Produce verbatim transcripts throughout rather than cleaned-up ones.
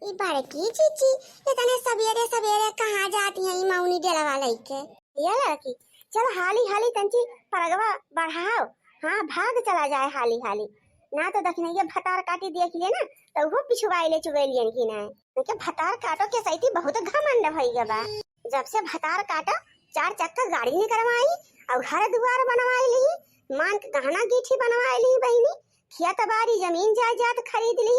ई बड़की जीजी, इतने सबेरे सबेरे कहाँ जाती हैं ई मौनी डेलवा लइके? ये लड़की, चल हाली हाली तंची परगवा बढ़ाओ। हाँ, भाग चला जाए हाली हाली, ना तो दखिनैया भतार काटी देख ले ना, तो वो पिछुआई ले चुगैलियन की ना। उनके भतार काटो के सैती बहुत घमंड भई गवा। जब से भतार काटो, चार चक्का गाड़ी निकरवाई और घर दुआर बनवाई ली, मांग के गहना गीठी बनवाई ली बहिनी, खेत बारी जमीन जायदाद खरीद ली,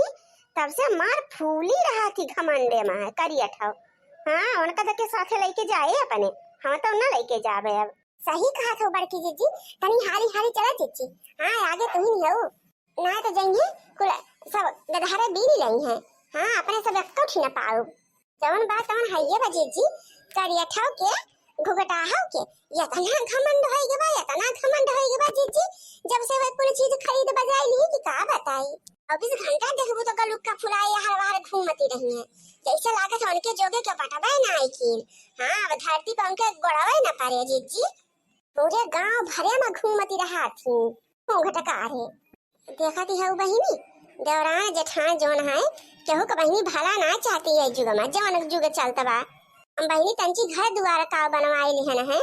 तब से मार फूली रहा थी घमंडे में करिया ठाव। हाँ, उनका तो के साथे लइके जाए अपने, हम तो ना लइके जाबे अब। सही कहा थो बड़की जीजी, तनी हाली हाली चला जीजी। हाँ, आगे तुही नहीं हो, ना तो जाइए कुल सब गदहरे बीन लई हैं। हाँ, अपने सब एक्को ठी ना पाऊ। जवन बात तवन हइये बा जीजी, करिया ठाव के, घुघटा हव के, इतना घमंड होई गवा, इतना घमंड होई गवा जीजी, जब से वह कुल चीज खरीद बजाई ली कि का बताई। चौबीस घंटा देखबू तो गलुक्का फुलाए हर बाहर घूमती रही है, जैसे लागत है उनके जोगे के पटबे ना आई कीन। हाँ, अब धरती पर उनके गोड़वे ना पड़े जीजी, पूरे गांव भरे में घूमती रहा थी घूंघट काढ़े। देखत ही हऊ बहिनी, देवरान जेठान जौन है, केहू के बहिनी भला ना चाहती है जुग में, जौन जुग चलत बा। हम बहिनी तंची घर दुआर का बनवाई लिहन है,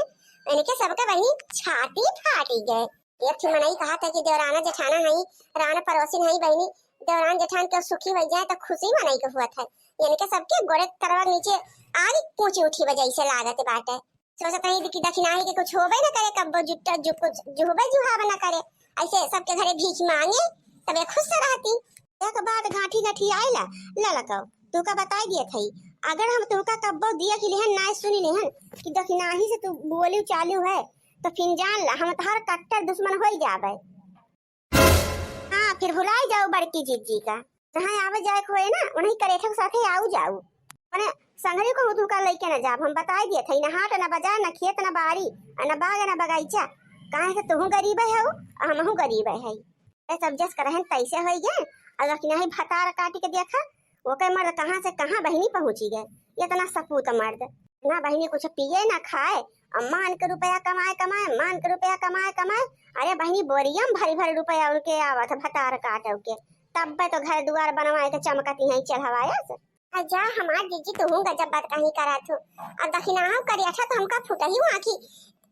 इनके सबके बहिनी छाती फाटी गए। एक ठे मनई कहा था कि देवराना जेठाना है, रान पड़ोसिन है बहिनी, देवरान जेठान के सुखी हो जाए तो खुशी मनई के हुआ था। इनके सबके गोड़े तरवा नीचे आग पूछी उठी वजह से लागत बाटे। सोचत रही कि दखिनाही के कुछ होबे न करे, कब्बो जुट्टा जु-, कुछ जुहबे जुहाब न करे, ऐसे सबके घरे भीख मांगे, तबे खुश से रहती। एक बात गांठी गांठी आइला, ललकौ, तू का बताई दिए थई, अगर हम तुहका कब्बो दिए कि लिहन नाय सुनी लिहन कि दखिनाही से तू बोली चालू है, तो फिर जान ला हम तोहार कट्टर दुश्मन होई जाबे। हाँ, फिर भुलाई जाओ बड़की जीजी का। जहाँ आवे जाए के होए ना, उन्हीं करेठा के साथे आऊ जाऊ। अपने संगरी को तू का लइके ना जाब, हम बताई दिए थई, ना हाट, ना बाजार, ना खेत, ना बाड़ी, ना बाग, ना बगीचा। काहे से तुहू गरीब है हो, हमहू गरीब है। ए सब जस करहन तैसे होई गए, और कि नहीं भतार काटी के देखा, ओकर मर्द कहाँ से कहाँ बहिनी पहुँची गए। इतना सपूत मर्द, ना बहिनी कुछ पिए ना खाए, और मान के रुपया कमाए कमाए, मान के रुपया कमाए कमाए। अरे बहिनी, बोरियम भरी भरी रुपया उनके आवत है भतार काट के, तब तो घर दुआर बनवाए के चमकती हैं चढ़वाया से। आ जा हमार जीजी, तुहू गजब बात कहीं करत हो। और दखिनाहो करिया था तो हमका फुटही आँखी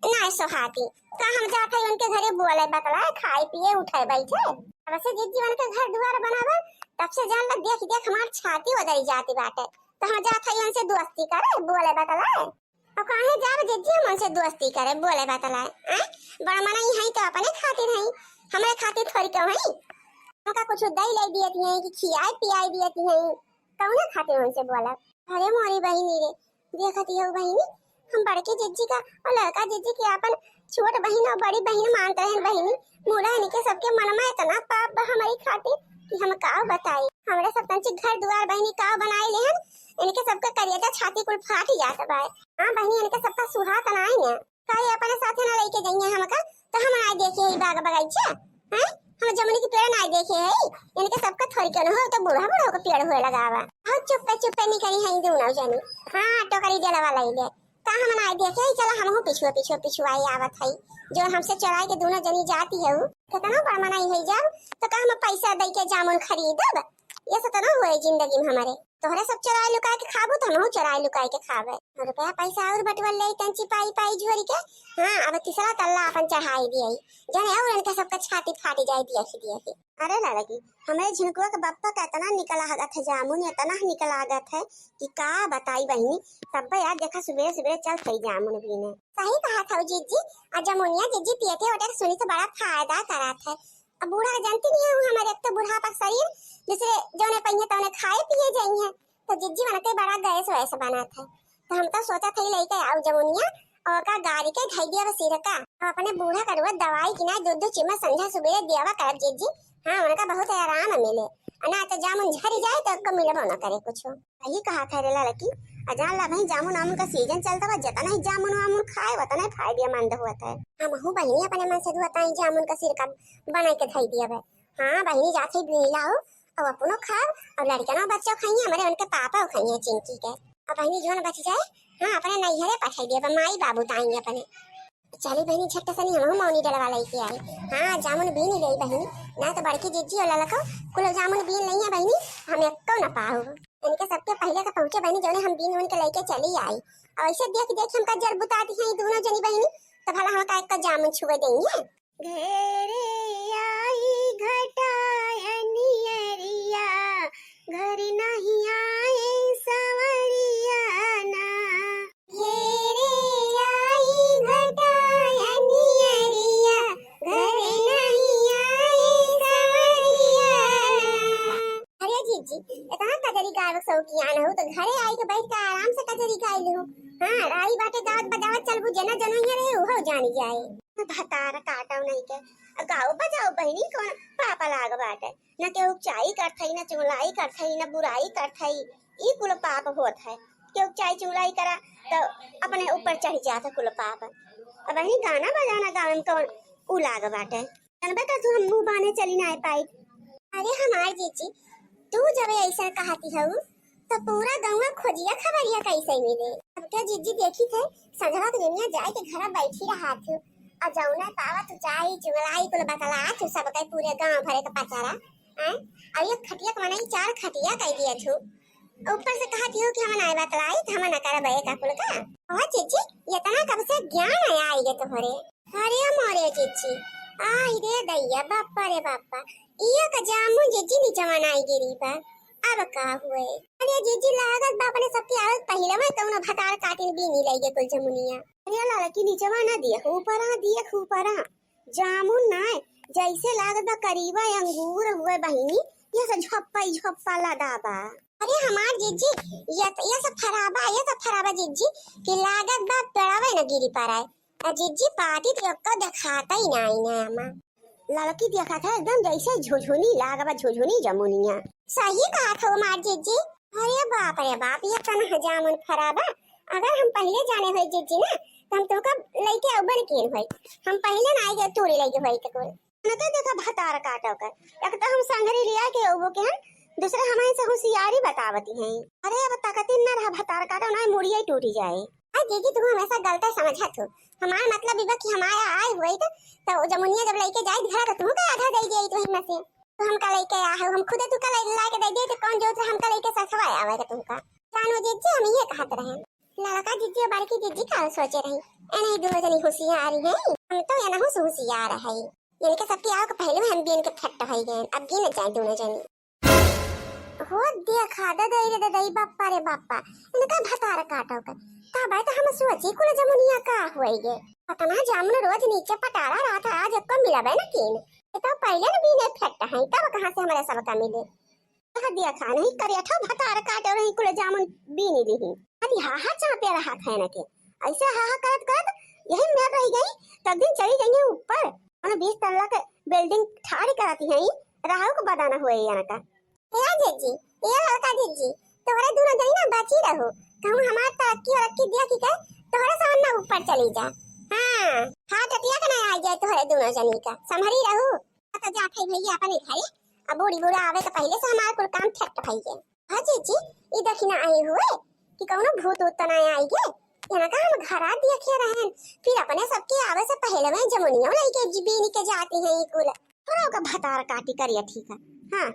ना सोहाती। का हम जात है उनके घरे बोले बतलाए, खाए पिए, उठे बैठे। तब से जीजी उनके घर दुआर बनावे, तब से जान लग देख देख हमार छाती उधरी जाती बाटे। तो हम जात है उनसे दोस्ती करे, बोले बतलाए। और काहे जाब जीजी हम उनसे दोस्ती करे, बोले बतलाए? हैं? बड़ा मनई है तो अपने खातिर है, हमरे खातिर थोड़ी क्यों है? हमका कुछ दई ले दिए थी कि खियाए पियाए दिए थी, कौने खातिर उनसे बोलब? अरे मोरी बहिनी रे, देखत ही हो बहिनी, हम बड़के जीजी का और लड़का जीजी के आपन छोट बहिन और बड़ी बहिन मानत रहन बहिनी। मुड़ा इनके सबके मन में इतना पाप बा हमारी खातिर कि हम का बताई। हमरे सब तंची घर दुआर बहिनी का बनाए लेहन, इनके सबके करिया छाती कुल फाट जात बा। हाँ बहिनी, इनके सबका सुहात नाई है। काहे अपने साथे ना लेके जाइए हमका, तो हम ना देखे है बाग बगीचा, हैं? हम जमुनी के पेड़ ना देखे है, इनके सबका थोड़ी के हो तो बूढ़ा बूढ़ा के पेड़ हुए लगावा। और चुप्पे चुप्पे निकली है दोनों जनी। हाँ, टोकरी डेला वाला ही ले। का हम ना देखे है, चला हमहू पिछुआ पिछुआ पिछुआई आवत है, जो हमसे चोराई के दोनों जनी जाती है। उ कितना बड़ मनई है जब, तो का हम पैसा दे के जामुन खरीदब? ये से तो ना हुए जिंदगी में हमारे। तोहरे सब चोराई लुकाए के खाबू, तो हमहू चोराई लुकाए के खाबे। रुपया पैसा और बटवल ले तंची पाई पाई झोरी के। हाँ, अब तीसरा तल्ला अपन चढ़ाई दिए, जाने और इनके सबका छाती फाटी जाए दिया ही दिया ही। अरे लड़की, हमरे झिनकुआ के बप्पा का इतना निकला हगत है जामुन, इतना निकला हगत है कि का बताई बहिनी। तब्बे यार देखा सुबेरे सुबेरे चल थई जामुन बीने। सही कहा था जीजी, आ जमुनिया जीजी पियते ओटे सुनी तो बड़ा फायदा करत है। अब बूढ़ा के जानती नहीं हूँ, हमारे एक तो बुढ़ापा के शरीर, दूसरे जौने पहिए तौने खाए पिए जाई है, तो जिज्जी बनते बड़ा गैस वैस बनत है। तो हम तो सोचत हई लेके आऊ जमुनिया और का गारी के धई दिया बस सिरका। और अपने बूढ़ा का रोज दवाई किनाए दूध दूध चिम्मच संझा सुबेरे दियावा करब जिज्जी। हाँ, उनका बहुत आराम मिले। और ना तो जामुन झरी जाए तो उनको मिलबो ना करे कुछ। सही कहा था रे लड़की। आ जान ला भाई, जामुन आमुन का सीजन चलता बा, जितना ही जामुन वामुन खाए उतना ही फायदेमंद होत है। हमहू बहिनी अपने मन से दुआताई जामुन का सिरका बनाई के धई दिया बे। हाँ बहिनी, जात ही बीनी लाओ, अब अपनो खाओ और लड़कनो बच्चो खाइए, हमारे उनके पापा खाइए चिंकी के। अब बहिनी जोन बच जाए, हाँ अपने नैहरे पठाई दिया बे, माई बाबू ताई अपने। चली बहिनी, झट सनी हमहू मौनी डलवा लई के आई। हाँ, जामुन बीन ले बहिनी, ना तो बड़की जिज्जी और ललको कुल जामुन बीन लई है बहिनी, हम एको ना पाऊ। इनके सबके पहिले के पहुँचे बहिनी, जौने हम बीन उन के लइके चली आई। और ऐसे देख देख हमका जर बुताती हैं ई दोनों जनी बहिनी, तो भला हमका एक का जामुन छुए देंगे। घेरे आई घटा अनियरिया, घर नहीं आए संवरिया ना। घेरे आई घटा अनियरिया, घर नहीं आए संवरिया ना। अरे जिज्जी, इतना कजरी गावे के शौकियान हो, तो घरे आई के बैठ के आराम से कजरी गाई लो। हाँ, राई बाटे गावत बजावत चलबू, जेना जनोइया रहे, उहो जानी जाए। भतार काटो नहीं के, गाओ बजाओ बहिनी, कौन पाप लाग बाटे? न केहू चाई करथई, न चुगलाई करथई, न बुराई करथई, ई कुल पाप होत है। केहू चाई चुगलाई करा तो अपने ऊपर चढ़ जात है कुल पाप। अब बहिनी गाना बजाना गावे में कौन उ लाग बाटे? जानबे कर तू हम मुँह बाने चली ना पाई। अरे हमार जीजी, तू जब ऐसा कहती हऊ तो पूरा गौवा खोजिया खबरिया कैसे मिले? अब क्या जीजी देखी थे, संझवा के दुनिया जाए के घर बैठी रहा थी और जौना पावा तू चाई चुगलाई कुल बतला तू सबके पूरे गांव भरे के पचारा। हैं? अब एक खटिया के मनई चार खटिया कह दिया तू। ऊपर से कहती हो कि हम ना बतलाई तो हम ना करब एक कुल का। और जीजी, इतना कब से ज्ञान आया आई गे तोहरे? अरे मोरे जीजी, आई रे दैया, बापा रे बापा, इयो का जामुन जीजी नीचवा नाई गिरी बा। अब का हुए? अरे जीजी, लागत बा अपने सबके आवत पहिले में कौनो भतार काटिन बीनी लइगे कुल जमुनिया। अरे लड़की नीचवा ना दिए, ऊपरा दिए, ऊपरा। जामुन नाय, जैसे लागत बा करीबा अंगूर हुए बहिनी, ये से झप्पा ही झप्पा लदा बा। अरे हमार जीजी, ये त, ये सब फराबा, ये सब फराबा जीजी, कि लागत बा पेड़वे न गिरी पड़ाए। आ जीजी पाटी तो एक्को देखाता ही नाई ना अम्मा। लड़की देखा था एकदम जैसे झुझुनी लाग बा, झुझुनी जमुनिया। सही कहा था हमार जीजी। अरे बाप रे बाप, ये तना जामुन फराबा। अगर हम पहिले जाने होई जीजी ना, तो हम तोका लइके अउबे न किन होई। हम पहिले ना आई तोरी लइके होई के कोई। उनके देखा भतार काटो कर। एक तो हम संघरी लिया के अउबो के हन, दूसरे हमारे से होशियारी बतावती हैं। अरे अब ताकतिन ना रहा भतार काटो ना, मुड़िया ही टूटी जाए। अरे जीजी, तू हमेशा गलत समझत हो। हमार मतलब ई बा कि हमारा आए हुए तो, तो जमुनिया जब लइके जाए घर तो तुमको आधा दे दिया तो हिम्मत से। तो हमका लइके आ हो, हम खुदे तू का लइ-, लाके दे दे तो कौन जो हमका लइके ससवा आवे के तुमका। जानो जीजी, हम ये कहत रहे। लड़का जीजी और बड़की जीजी का सोचे रही। ए नहीं, दोनों जनी होशियार हैं। हम तो ये ना होशियार है। इनके सबके आओ के पहले में हम भी इनके फट हो गए। अब गिन जाए दोनों जनी। हो देखा, ददई रे ददई, बाप्पा रे बाप्पा, इनका भतार काटो के। तबे तो हम सोची कुल जमुनिया का होई गे। पतना जामुन रोज नीचे पटारा रहत है, आज एको मिलबे न कीन। ये तो पहले न बीने फेट है, तब कहाँ से हमारे सबका मिले? कह दिया खा नहीं, करिया ठो भतार काटो रही, कुल जामुन बीनी लिही। अरे हाहा चापे रहा खाए न के, ऐसे हाहा करत करत यही में रह गई। तो एक दिन चली गई है ऊपर, उन्हें बीस तल्ला के बिल्डिंग ठाड़ी कराती है, राहु को बदाना हुए यहाँ का। ए जीजी, ए लड़का जीजी, तोहरे दोनों जनी ना बची रहो। कहूँ हमार तरक्की वरक्की दिया कि कहे, तोहरे सामने ऊपर चली जा। हाँ, हाँ, टटिया के ना आ जाए तोहरे दोनों जनी का, संभरी रहू। तो जात है भैया अपने घरे, अब बूढ़ी बूढ़ा आवे तो पहले से हमार कुल काम ठेठ भइए। हाँ जीजी, ई देखी ना आई हुए कि कौनो भूत ऊत तो ना आई गे। इनका हम घरा देखे रहन, फिर अपने सबके आवे से पहले में जमुनिया लइके जी-, बीनी के जाती हैं ई कुल। थोड़ा ओकर भतार काटी करिया ठीक है। हाँ,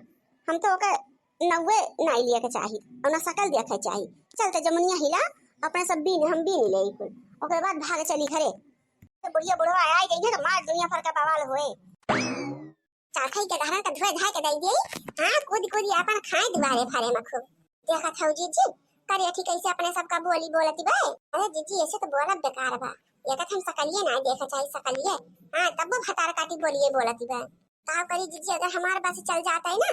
हम तो ओकर नौवे नाई लिया के चाही, और ना सकल देखे चाही। चलते जमुनिया हिला, अपने सब बीन, हम बीन ले कुल, ओकर बाद भाग चली घरे। तो बुढ़िया बुढ़वा आई गई है तो मार दुनिया भर का बवाल होए। चाखई के दहरन के धोए धाए के दई दे। हाँ, कूद कूद अपन खाए दुआरे भरे में खूब। देखत हौ जीजी, करिया ठीक ऐसे अपने सबका बोली बोलती बे। अरे जीजी, ऐसे तो बोलब बेकार बा। ये तो हम सकलिए ना देखे चाही, सकलिए। हाँ, तब वो भतार काटी बोलिए बोलती बे। का करी जीजी, अगर हमार बस चल जाता है ना,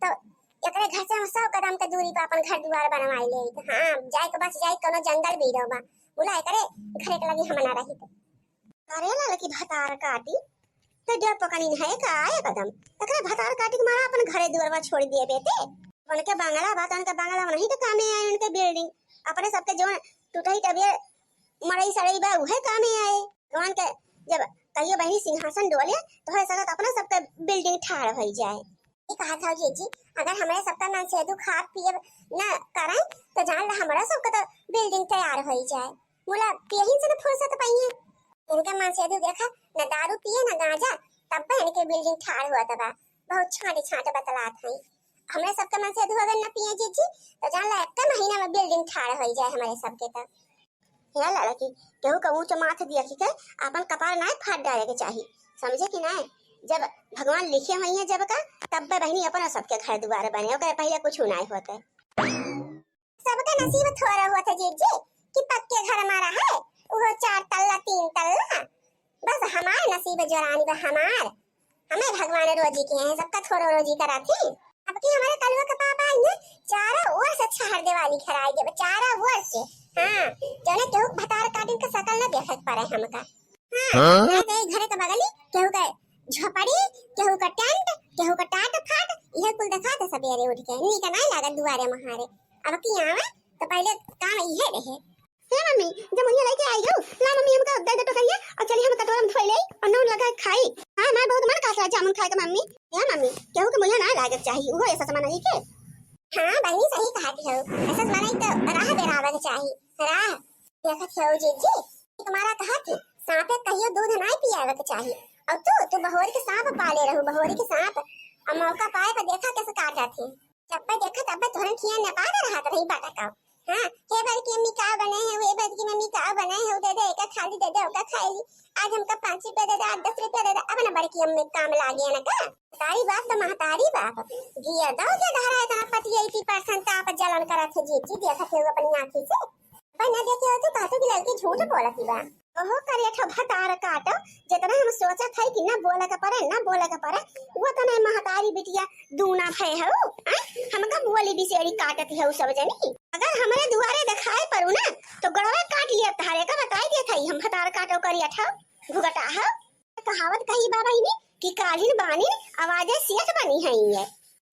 तो एकरे घर से हम सौ कदम के दूरी पर अपन घर दुआर बनवाई ले। हाँ, जाए के बस जाए, कोनो जंगल भी रहो बा। बोला एकरे घरे के लगी हम ना रही तो। अरे लड़की भतार काटी, तो डर पकड़िन है का एकदम? एकरे भतार काटी के मारा अपन घरे दुआरवा छोड़ दिए बेटे। उनके बंगला बा, तो उनके बंगला नहीं तो कामे आए उनके बिल्डिंग। अपने सबके जौन टूटही तबियत मड़ई सड़ई बा, उहे कामे आए। भगवान के जब कहियो बहिनी सिंहासन डोले, तो हो सकत अपना सबके बिल्डिंग ठाड़ होई जाए। ये कहा था जीजी, अगर हमारे सबका मनसेधु खाब पियब न करें, तो जान ला हमारा सबका तो बिल्डिंग तैयार होई जाए। मुला पियहिन से न फुर्सत पाइए। इनका मनसेधु देखा, न दारू पिए, न गांजा, तब पे इनके बिल्डिंग ठाड़ हुआ तबा। बहुत छांटे छांटे बतलात हैं। हमरे सबके मनसेधु अगर न पिए जीजी, तो जान ला, एक महीना में building ठाड़ होइ जाए हमरे सबके। तो हे लड़की, केहू का ऊँच माथ देखि के आपन कपार नाहीं फाड़ डारे के चाही, समझे कि नाहीं? जब भगवान लिखे होइहैं जब का, तब बहिनी अपना सबके घर दुआर बने, ओकरे पहिले कुछ नाहीं होत है। सबके नसीब थोड़ा होत है जीजी कि पक्के घर मा रहे, उहो चार तल्ला, तीन तल्ला। बस हमार नसीब जोरानी बा हमार। हमें भगवान रोजी किहे हैं, सबका थोड़ो रोजी कराथी। अब की हमरे कलुआ के पापा आइहैं, चारों ओर से छहर देवाली घेराइ देबे, चारों ओर से। हाँ, जौने केहू भतार काटिन के सकल न देखे के परे हमका। हाँ, हाँ? ना तो घरे के बगली, केहू के झोपड़ी, केहू का tent, केहू का टाट फाट, इहे कुल देखात है सबेरे उठ के। नीक नाहीं लागत दुआरे महारे। अब की आवे तो पहिले काम इहे रहे। हे मम्मी, जमुनिया लइके आइ गउ, ला मम्मी हमका दे दे टोकरिया अउर चली हम कटोरा में धोइ लेई अउर नून लगाइ खाई। हाँ, हमार बहुत मन कहत रहा जामुन खाए के मम्मी। हे मम्मी, केहू के मुँह ना लागे के चाही, उहो ऐसा मनई के। हाँ बहिनी, सही कहत हउ, ऐसा मनई तो राह बेरावे के चाही, राह। देखत हउ जीजी, तुम्हारा कहत है, साँपे कहियो दूध नाहीं पियावे के चाही। अउर तू, तू बहोर के साँप पाले रहू, बहोर के साँप, अउर मौका पाए पर देखा कैसे काटत है। जब पे देखा तब पे तोहरे खिया नेपाल रहत रही बटका। हाँ, हे बड़की अम्मी का बनाए है, हे बड़की मम्मी का बनाए है, दे दे, एका खाली दे दे, ओका खाई ली। आज हमका पाँच रुपया दे दे, आज दस रुपया दे दे, अब ना बड़की अम्मी काम लागे ना का? महतारी बाप तो महतारी बाप, जिया दो जे धारा इतना पतियैती परसन ताप जलन करत है जीजी, देखत है अपनी आँखी से। पर ना देखे हो तो कहतो कि लड़की झूठ बोलत ही बा। ओहो करे ठो भतार काटो, जितना हम सोचत है कि ना बोले के परे, ना बोले के परे, वो तो नहीं महतारी बिटिया दूना भय हउ, आय? हमका बोली बिसेड़ी काटत हउ सब जनी। अगर हमरे दुआरे देखाए परू ना, तो गड़वे काट लिया तहारे का बताई देत हई हम, भतार काटो करिया ठो घुघटा हउ। कहावत कही बा बहिनी कि कालिन बानिन आवाजे सियत बनी हइये।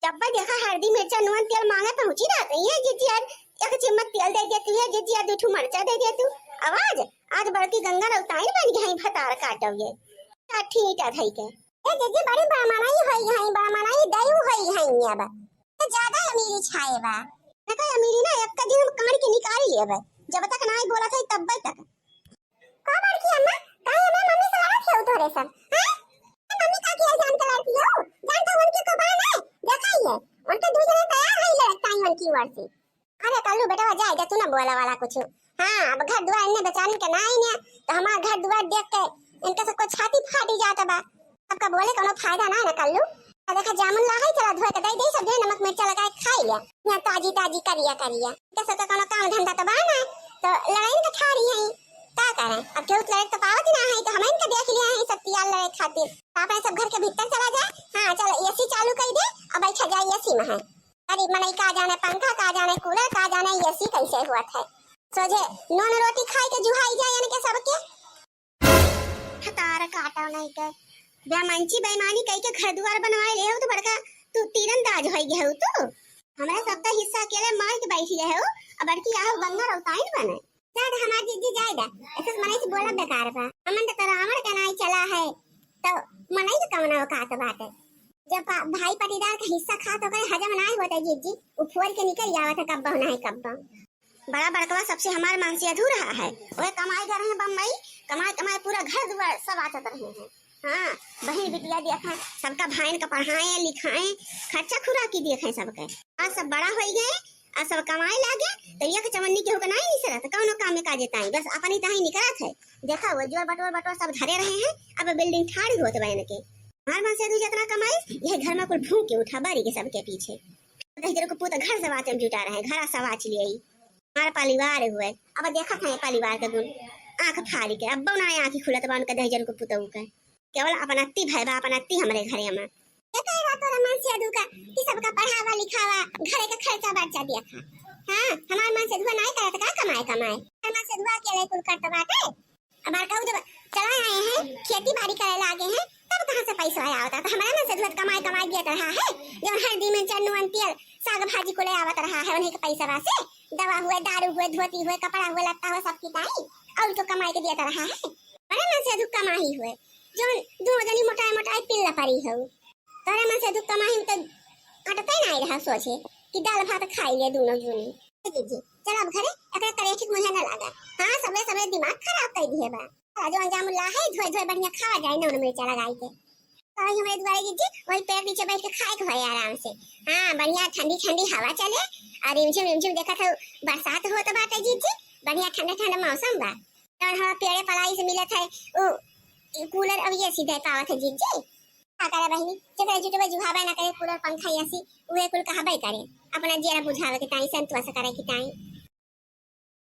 जब देखा हरदी मिर्चा नून तेल माँगे पहुँची रहत है, ये जीजी आज एक चिम्मच तेल दे देती है, जीजी आज दू ठू मरचा दे देतू। आवाज आज बड़की गंगा रौताइन बन गई है भतार काटो ये। हाँ, ठीक है, धई के। ए जीजी बड़ी बड़मनाई होई है, बड़मनाई दयू होई है अब। तो ज्यादा अमीरी छाए बा। ना कोई अमीरी ना, एक दिन हम काढ़ के निकाल लेबे। जब तक नाई बोलत है तब्बे तक। का बड़की अम्मा, काहे हमें मम्मी से लड़त हउ तोरे सब? हैं? मम्मी का किया जान के लड़ती हउ? जान तो उनके को बा ना, देखा ही है। उनके दू जने तैयार है लड़त ताई उनकी ओर से। अरे कल्लू बेटवा जाए दे तू ना बोला वाला कुछ। हाँ, अब घर दुआर इन्हें बेचारन के ना आई ना, तो हमारा घर दुआर देख के इनका सबको छाती फाटी जात बा। सबका बोले कोनो फायदा ना है ना कल्लू। आ देखा जामुन ला है, चला धोए के दे दे, सब जने नमक मिर्चा लगाए के खाई ले। यहाँ ताजी ताजी करिया करिया। इनका सबका कोनो काम धंधा तो बा ना, तो लड़ाई का ठारी है। का करें, अब केहू लड़े तो पावत ना है, तो हम इनका देख लिया है सब तियार लड़े खातिर। तो अपने सब घर के भीतर चला जाए। हाँ, चलो एसी चालू कर दे, अब बैठा जाए एसी में है। गरीब मनई का जाने पंखा, का जाने कूलर, का जाने एसी कैसे हुआ है। सोझे नून रोटी खाई के जुहाई जाए इनके सबके। भतार काटो नहीं के। बेमंची बेईमानी कई के घर दुआर बनवाए ले हो तो बड़का तू तीरंदाज होई गए हो तू। हमरा सबका हिस्सा अकेले मार के बैठ गए हो, अब बड़की आहो गंगा रौताइन बने। जा दे हमार जीजी जाए दे, ऐसे मनई से बोला बेकार बा। हमन तो रावण के नाई चला है, तो मनई के कवना औकात बाटे। जब पा-, भाई पटीदार का हिस्सा खा तो करे हजम नाई होते जीजी, उ फोड़ के निकल जावत है कब्बो नाई कब्बो। बड़ा बड़कवा सबसे हमार मनसेधू रहा है। वह कमाई गए रहे बम्बई, कमाई कमाई पूरा घर दुआर सब आचत रहे हैं। हाँ, बहिन बिटिया देखा, सबका भाईन का पढ़ाए लिखाए, खर्चा खुराकी देखे सबके। आज सब बड़ा होई गए, आज सब कमाए लागे, तो एक चवन्नी केहू के नाई निसरत, कौनो काम में का जेताई, बस अपनी ताई निकरत है। देखा वो जोर बटोर बटोर सब धरे रहे हैं, अब building ठाड़ी होत बा इनके। हमार मनसेधू जितना कमाई, यह घर में कुल भूख के उठा बारी के सबके पीछे। दहिजर को पूत घर से वाचन जुटा रहे, घरा से वाच लियाई। हमार परिवार हुए, अब देखत है परिवार के गुण। आँख फाड़ के, अब ना आँख खुलत बा उनके दहिजर को पुतऊ के। केवल अपनत्ती भय बा, अपनत्ती हमरे घरे में। ये कहे बा तोरा मनसेधू का कि सबका पढ़ावा लिखावा, घरे के खर्चा बर्चा देखा। हाँ, हमार मनसेधुआ नाई करत का कमाए कमाए? हमार मनसेधुआ अकेले कुल करत बाटे। अब बड़का जब चला आए हैं, खेती बाड़ी करे लागे हैं, तब कहाँ से पैसा आवता? तो हमारा मनसेधुआ कमाई कमाई देत रहा है, जब हर दिन में चन्नू तेल साग भाजी को ले आवत रहा है, उन्हीं के पैसा से दवा हुए, दारू हुए, धोती हुए, कपड़ा हुए, लत्ता हुए, सब किताई और तो कमाई के देत रहा है। हमारा मनसेधु कमाई हुए, जो दो जनी मोटाई मोटाई पिल्ला परी हो। तोरे मनसेधु कमाई में तो अटते नहीं रहा, सोचे कि दाल भात खाई ले दोनों जनी। ए जीजी, चल अब घरे, एकरे करेठी के मुँहे न लागा। हाँ, सबरे सबरे दिमाग खराब कर दिए बा। चला, जौन जामुन ला है, धोए धोए बढ़िया खावा जाए, नून मिर्चा लगाई के। वही हमारे दुआरे जीजी, वही पेड़ नीचे बैठ के खाए के होए आराम से। हाँ, बढ़िया ठंडी ठंडी हवा चले और रिमझिम रिमझिम देखत हो बरसात होत बाटे जीजी, बढ़िया ठंडा ठंडा मौसम बा। जौन हवा पेड़े पलाई से मिलत है, उ कूलर और एसी दे पावत है जीजी। का करे बहिनी, जेकरे जुटवे जुहावे ना करे, कूलर पंखा एसी उहे कुल कहबे करे। अपना जियरा बुझावे के ताई, संतोष करे के ताई।